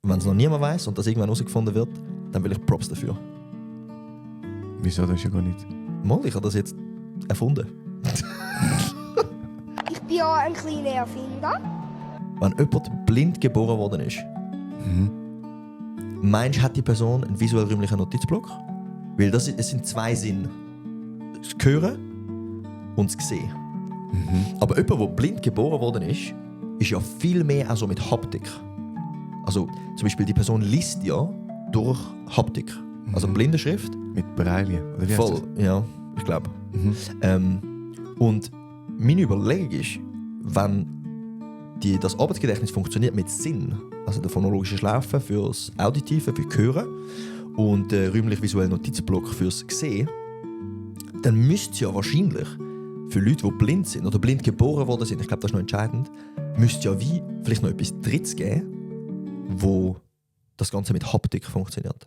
wenn es noch niemand weiß und das irgendwann herausgefunden wird, dann will ich Props dafür. Wieso? Das ist ja gar nicht. Mal, ich habe das jetzt erfunden. Ich bin ja ein kleiner Erfinder. Wenn jemand blind geboren worden ist, meinst du, hat die Person einen visuell-räumlichen Notizblock? Weil es sind zwei Sinne. Das Hören und das Sehen. Aber jemand, der blind geboren worden ist ja viel mehr also mit Haptik. Also zum Beispiel die Person liest ja durch Haptik. Also Blindenschrift. Mit Braille, oder wie heißt Voll, ja, ich glaube. Und meine Überlegung ist, wenn das Arbeitsgedächtnis funktioniert mit Sinn, also der phonologische Schlaufe fürs Auditive, für Hören und der räumlich-visuelle Notizblock fürs Sehen, dann müsste es ja wahrscheinlich für Leute, die blind sind oder blind geboren worden sind, ich glaube, das ist noch entscheidend, müsste ja wie vielleicht noch etwas Drittes geben, wo das Ganze mit Haptik funktioniert.